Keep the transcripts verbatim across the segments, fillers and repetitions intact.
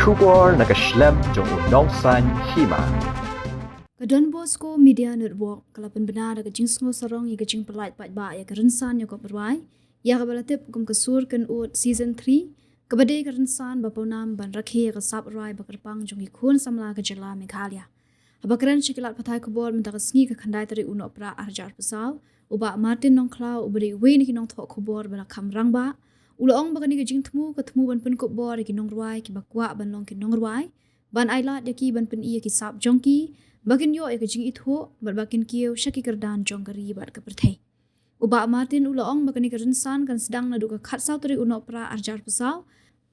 Khubor na ka shlem jong u nongsan hima. Ka Don Bosco Media Network ka la pynbna da ka jingsngew sarong ïa ka jingpyllait paidbah ïa ka rynsan ïakob rwai, ïa kaba la tip kum ka Sur Kynnoh Season three, kaba dei ka rynsan ba pawnam ban rakhe ïa ka sap rwai ba kyrpang jong ki khun samla ka jylla Meghalaya. Haba kren sha ki lad pathai khubor mynta ka sngi ka khyndai tarik u Nohprah arhajar arphew saw, u Bah Martin Nongkhlaw uba dei uwei na ki nongthoh khubor ba la kham rangbah, u la ong ba kane ka jingthmu ka thmu ban pynkup bor ïa ki nongrwai kiba kwah ban long ki nongrwai, ban ailad ïa ki ban pyni ïa ki sap jong ki, ba kin ïoh ïa ka jingithuh bad ba kin kiew sha ki kyrdan jong ka ri bad ka pyrthei. U Bah Martin u la ong ba kane ka rynsan kan sdang naduh ka khatsaw tarik u Nohprah arhajar arphew saw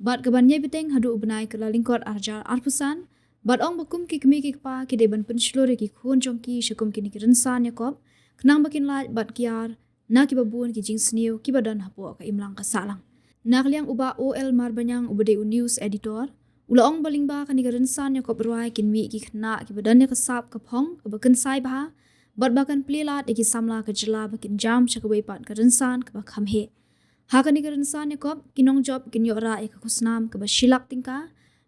bad ka ban ïai bteng haduh u bnai Kyllalyngkot arhajar arphew san, bad ong ba kum ki kmie ki kpa ki dei ban pynshlur ïa ki khun jong ki sha kum kine ki rynsan ïakob, khnang ba kin lait bad kiar na kiba bun ki jingsniew kiba don hapoh ka imlang ka sahlang. Na ka liang u Bah O L Marbaniang uba dei u news editor, u la ong ba lyngba kane ka rynsan ïakob rwai kin mih ki khynnah kiba don ïa ka sap ka phong kaba kynsai bha, bad ba kan plie lad ïa ki samla ka jylla ba kin jam sha kawei pat ka rynsan kaba kham heh. Ha kane ka rynsan ïakob ki nongjop kin ïoh rah ïa ka khusnam kaba shi lak tyngka,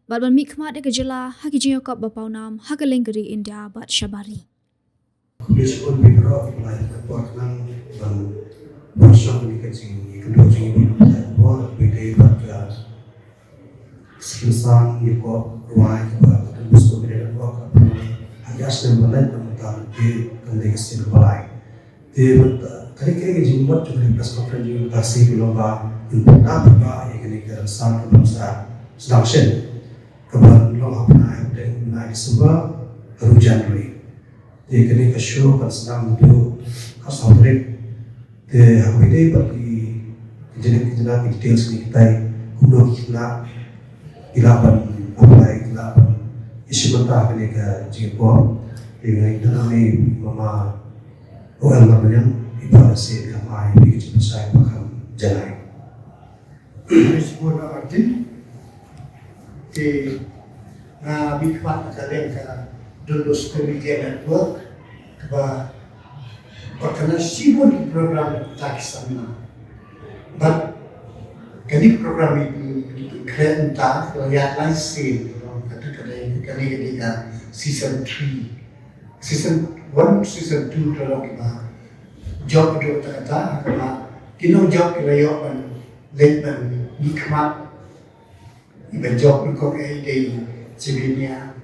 bad ban mihkhmat ïa ka jylla ha ki jingïakob ba pawnam ha kylleng ka ri India bad shabar ri. Khublei shibun phi baroh kiba la ïa ka por khnang ban pynshong ïa ka jingïakynduh jingïabud bad ka bor, khublei bad ka syrsa ïakob rwai kaba ka Don Bosco Media Network ka pynlong ha ki ar snem ba la leit, bad mynta ka dei ka sien kaba lai. Te mynta ka dei ka jingmut jong ka press conference jong ka Parsi ka long ba ngin pynda pynbha ïa kane ka rynsan kaba sa sdang shen, kaba long ha u bnai, ha u bnai December ha u January. Te kane ka show kan sdang naduh ka saw tarik. Te ha kaba ïadei bad ki, ki jingkynnoh, ki details, ki kitai, kumno ki khynnah ki lah ban apply, ki lah ban ïashim bynta ha kane ka jingïakob. Te nga ai kyrpad ïa i Mama O L Marbaniang, i Bah Lasih, ka ai ïa phi ka jingpynsngew ba kham janai. Khublei shibun Bah Martin. Te nga mihkhmat na ka liang ka Don Bosco Media Network kaba, ba ka na shibun ki program na ka bynta ki samla. Bad kane ka program i, i, i kren mynta ka la ïaid lai sien, you know, ka tu ka dei, kane ka dei ka season three. Season one, season two ka la long kiba jop haduh katta katta, kaba ki nongjop ki la ïoh ban leit ban mihkhmat. Iba jop na ka, eh, dei Jemenia,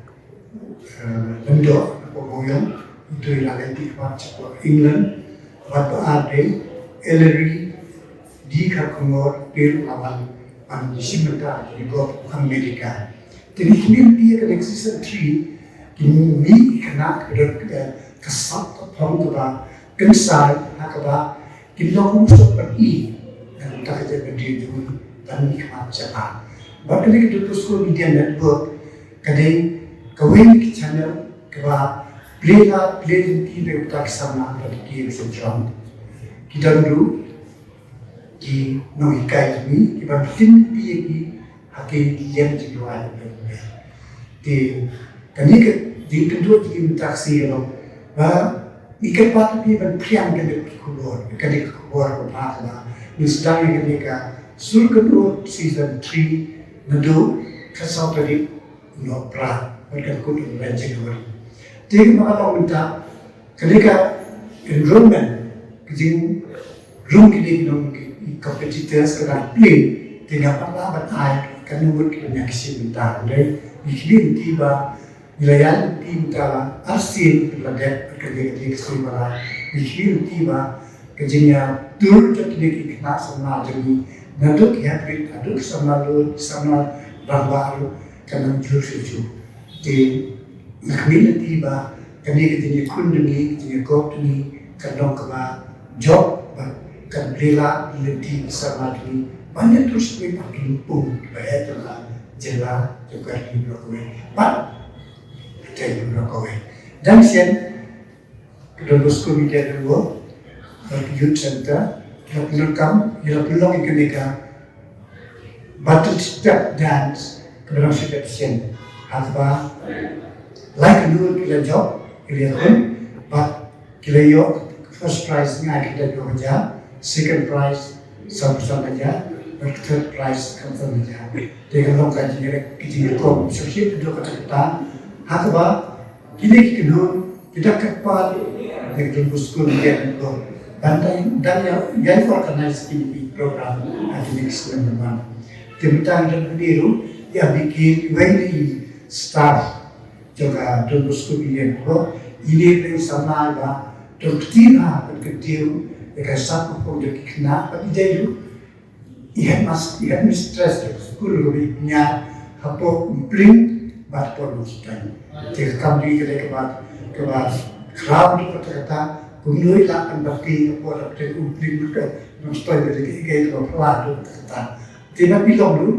eh, Lyngdoh na ka Mawïong, itu i la leit mihkhmat sha ka England. Bad ba ar dei Ellery D Kharkongor, phi ruh la wan ban shim bynta ha ka jingïakob ha America. Te ngi kynmaw ïa ka next season three, ki mih ki khynnah kiba don, eh, ka sap ka phong kaba kynsai, ha kaba kin long kum u sop ban ïoh na ka bynta ka jaitbynriew jong ngi ban mihkhmat shaphang. Bad kane ka Don Bosco Media Network ka dei kawei na ki channel kaba plie lad plie lynti na ka bynta ki samla bad ki khynnah shnong. Ki don ruh ki nonghikai jong ngi kiban pyni ïa ki ha ki liang jingduwai. Te kane ka jingkynduh jong ngi mynta ka sngi ka long ba ngi kyrpad ïa phi ban pdiang kane ka khubor, kane ka khubor kaba bha kaba ngin sdang ïa kane ka Sur Kynnoh season three naduh ka saw tarik u Nohprah bad kan kut ha u bnai January. Te kumba ka long mynta, kane ka enrollment, ka jingrung kine ki nong, ki competitors ka dang plie, te nga pat lah ban ai ka number ki ban ïa ki shim bynta. Hynrei ngi khmih lynti ba ngi la ïaid lynti mynta la arsien ki ba la dep, ka dei, ka dei ka sngi ba la, ngi khmih lynti ba ka jingïatur jong kine ki khynnah samla jong ngi, naduh ki hybrid haduh ki samla lud, ki samla rangbah ruh, kan nang jur shuh shuh. Te nga khmih lynti ba kane ka jingïakhun jong ngi, ka jingïakob jong ngi kan long kaba jop bad kan plie lad lynti ki samla jong ngi ban ïatur sha ki, ha ki lympung kiba heh jong ka jylla, jong ka ri baroh kawei bad ka jaitbynriew baroh kawei. Dang shen ka Don Bosco Media Network bad ka Youth Centre ki la pyndonkam, ki la pynlong ïa kane ka battle step dance kaba dang shu dep shen. Ha kaba lai kynhun ki la jop, ki la ïakhun bad ki la ïoh first prize ngai khyndai phew hajar, second prize sawphew san hajar, Third prize ka Familia. Te ka long ka jingïaleh, ka jingïaleh kong shuh shuh ka dei kata kata. Ha kaba kine ki kynhun ki da kyrpad ïa ka Don Bosco Media Network ban dang dang ïa ïa organize kine ki program ha kine ki snem ban wan. Te mynta ngi dang kynmaw ruh ïa Vicky, iwei na i staff jong ka Don Bosco Media Network, ine i samla iba don kti bha ban kyntiew ïa ka sap ka pong jong ki khynnah, bad i dei ruh i headmas-, i headmistress jong ka skul ruh i pynïaid hapoh Umpling bad hapoh Nongstoiñ. Te ka kam jong i ka dei kaba, kaba khraw ruh kata kata, kumno i lah ban bati hapoh, hapoh Umpling bad Nongstoiñ, ka dei kaei kaei kaba phylla ruh kata kata. Te ban pynlong ruh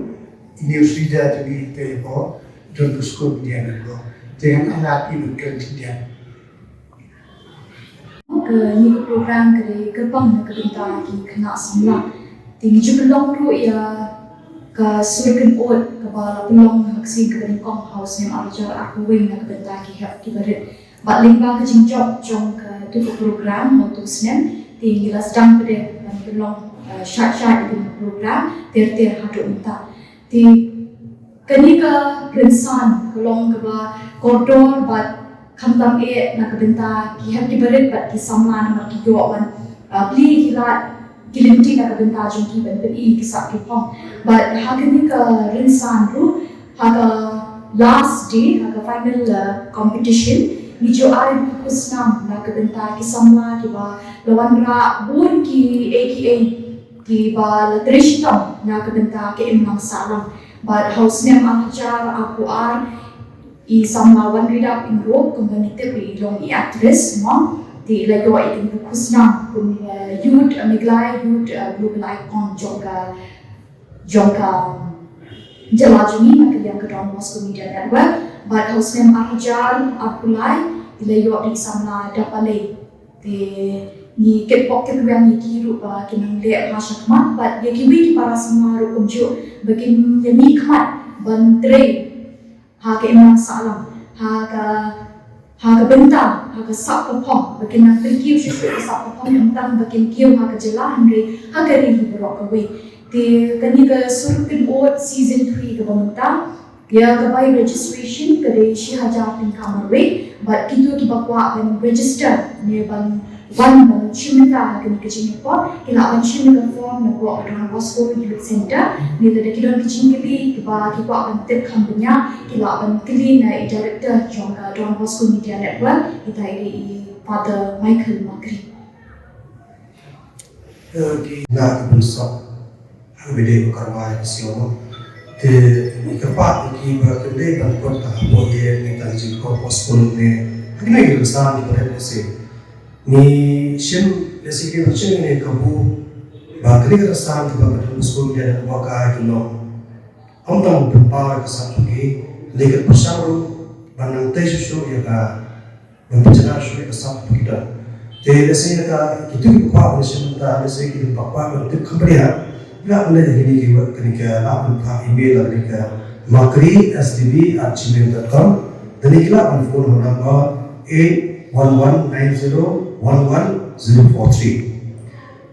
i news reader jong i te hapoh Don Bosco Media Network. Te ngan ai lad ïa i ban kren khyndiat. Kane ka program ka dei kyrpang na ka bynta ki khynnah samla. Te ngi ju pynlong ruh ïa ka sur kynud kaba la pynlong ha ka sien kaba nyngkong ha u snem ar hajar arphew wei na ka bynta ki hep ki barit. Bad lyngba ka jingjop jong katu ka program ha utu u snem, te ngi la sdang pat de ban pynlong, eh, shait shait ïa kane ka program ter ter haduh mynta. Te kane ka rynsan ka long kaba kordor bad khamtam eh na ka bynta ki hep ki barit bad ki samla namar ki ïoh ban, ah, plie ki lad ki lynti na ka bynta jong ki ban pyni ïa ki sap ki phong. Bad ha kane ka rynsan ruh, ha ka last day, ha ka final, ah, competition, ngi ju ai ruh ka khusnam na ka bynta ki samla kiba la wanrah bun kiei kiei kiba la trei shitom na ka bynta ka imlang sahlang. Bad ha u snem ar hajar arphew ar, i samla Wanridap Ingrop kumba ngi tip i long i actress, mo. Te i la ïoh ïa kane ka khusnam kum, eh, Youth, eh, Meghalaya Youth, eh, Global Icon jong ka, jong ka jylla jong ngi na ka liang ka Don Bosco Media Network. Bad ha u snem ar hajar arphew lai i la ïoh da i samla Dapalei. Te ngi kitbok kitweng ïa ki ruh ba kin nang leh bha shakhmat bad ïa kiwei ki para samla ruh kumjuh ba kin ïa mihkhmat ban trei ha ka imlang sahlang, ha ka, ha ka bynta, ha ka sap ka phong, ba kin nang pynkiew shuh shuh ka sap ka phong, ym tang ba kin kiew ha ka jylla hynrei ha ka ri hi baroh kawei. Te kane ka sur kynud season three kaba mynta, ïa ka bai registration ka dei shi hajar tyngka marwei, bad kito kiba kwah ban register ne ban wan ban shim lyngba ha kane ka jingïakop, ki lah ban shim ïa ka form na ka Don Bosco Youth Center, ne lada ki don ki jingkylli kiba ki kwah ban tip kham bniah, ki lah ban kylli na i director jong ka Don Bosco Media Network, ita i dei i Father Michael Makri. Ki na ki bun sop ha ka bynta ka karwai ka sioma. Te ngi kyrpad ïa ki ba kin dei ban kut ta hapoh ïa ngi tang jingkop ha skul ne ha kine ki rynsan kiba rit lehse. Ngi shim lehse ki ban shim ne kabu ba kine ki rynsan kiba ka dei skul ïa ka ba ka ki long. Ym tang ban pynpaw ïa ka sap jong ki, ngi kat pyrshang ruh ban nang tei shuh shuh ïa ka, ban pynjynjar shuh ïa ka sap jong ki don. Te lehse ïa ka, kito kiba kwah ban shim bynta, lehse ki don ba kwah ban tip kham bniah, ki lah ban leit ha kine ki web, kane ka, lah ban phah email ha kane ka makri S D B at gmail dot com. Te ki lah ban phone ha number eight one one nine zero one one zero four three.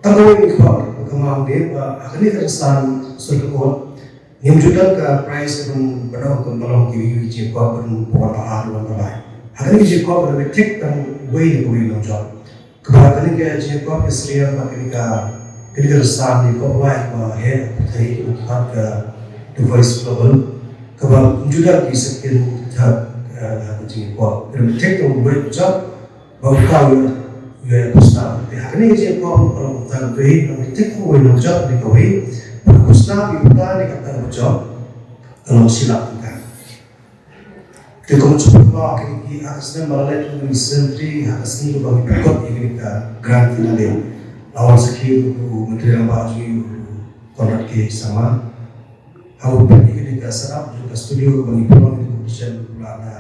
Tang kawei ngi kwah ban kynmaw de ba ha kane ka rynsan sur kynud, ngim ju don ka prize ban, ban ong kumba long kiwei ki jingïakop ban bun ba ar ban ba lai. Ha kane ka jingïakop ba la thik tang wei na kawei nongjop. Kaba kane ka jingïakop ka syriem ba kane ka, kane ka rynsan ïakop lai ba heh pyrthei, kaba ki khot ka The Voice Global. Kaba ngim ju don ki second, third, eh, ha ka jingïakop. Ka la thik tang wei nongjop. Ba u tau ïa, ïa, ïa khusnam. Te ha kane ka jingïakop ka long tang kawei, long tik kawei, long jop ne kawei. Ba khusnam ïa uta ne kata ka jop ka long shi lak tyngka. Te kumjuh pynpaw ha kine ki, ha ka snem ba la leit, ha ka snem three, ha ka sngi kaba ngi pynkut ïa kane ka grand finale, la wan sakhi u Myntri Rangbah jong ngi, u Conrad K Sangma. Ha u pynïaid ïa kane ka setup jong ka studio ba ngi pynlong ïa ka competition, la da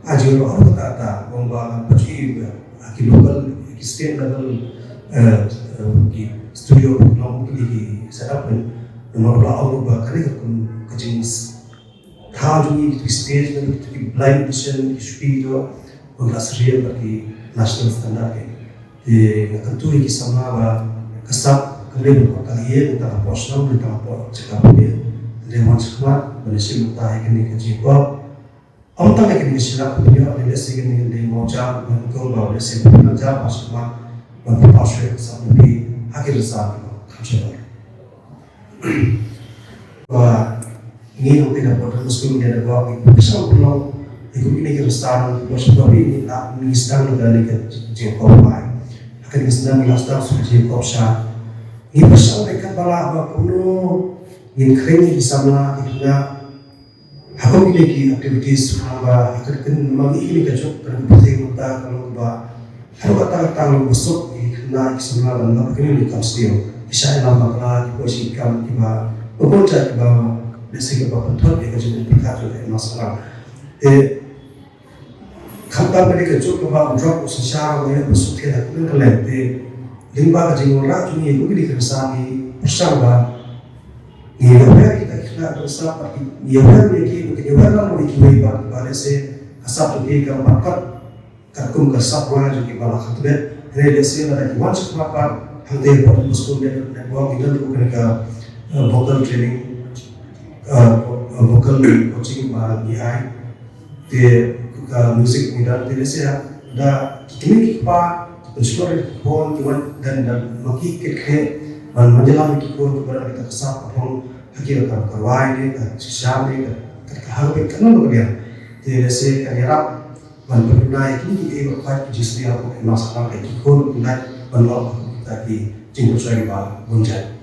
ai jingïaroh ha kata kata, ong ba ngan pynjah ïa ki local, ïa ki state level, eh, eh, ki studio ba ngi pynlong ïa kine ki setup, namar la ong ba kane ka kum ka jingthaw jong ngi, ki stage, ki blind audition, ki shuki, to ba ngi la syriem bad ki national standard, ki. Te nga kyntu ïa ki samla ba ka sap Ka dei ban kut tang ïa, tang hapoh shnong, tang hapoh jaka pule. Dei wan shakhmat ban ïashim bynta ïa kane ka jingkop. Ym tang ïa kane ka sila ka pynïoh, dei lehse kane ka dei mawjam ban kong ba lehse ban pynjah ba shakhmat ban pynpaw shuh ïa ka sap na phi ha ki rynsan kiba kham shynrang. Ba ngi nongtei na Borders School ngi da ba ngi pyrshang pynlong ïa kine ki rynsan ba shu ba ngi la ngi sdang na kane ka jingkop bai. Ha kane ka snem ngi la sdang shu jingkop sha. Ngi pyrshang ïa ka ba la ba kumno ngin khring ïa ki samla ki khynnah ha kum kine ki activities, ha ba ha ka kyn ma ngi kine ka juk ka pyrthei mynta ka long ba ha ka tang tang long ba suk ki khynnah ki samla ban lap kine ki kam sniew, ki shah ïalam bakla, ki poi shi kam kiba ba bun jait kiba lehse kiba pynthut ïa ka jingpyrkhat jong ka Hima Sahnarang. Te khamtam ka dei ka juk kaba u drok u synshar u ïa u suk thied ha kane ka lem. Te lyngba ka jingwanrah jong ngi ïa kine ki rynsan ngi pyrshang ba ngi ïawer ïa kita ki khynnah ki rynsan bad ngi ïawer ïa ki, ba kin ïawer lang ïa kiwei pat ba lehse ka sap jong ki kam pat katkum ka sap wai jong ki ba la khatbet. Hynrei lehse lada ki wan shakhmat pat hangtei hapoh Borders School Network ngi don ruh kane ka, eh, vocal training, eh, vocal coaching ba ngi ai. Te ka music ngi don, te lehse da ki kmie ki kpa ki pynshlur ïa ki khun ki wan, dan dan ma ki kit khleh ban ïalam ïa ki khun kiba don kita ka sap ka phong ha ki ka karwai ne ka shisha ne ka ka ha ka peit ka nang ka liang. Te lehse kan ïarap ban pynbna ïa kine kiei kiei ba khot ki jingsngewsih hapoh Hima Sahnarang ïa ki khun ki lait ban long kita ki jingpynshoi kiba bun jait.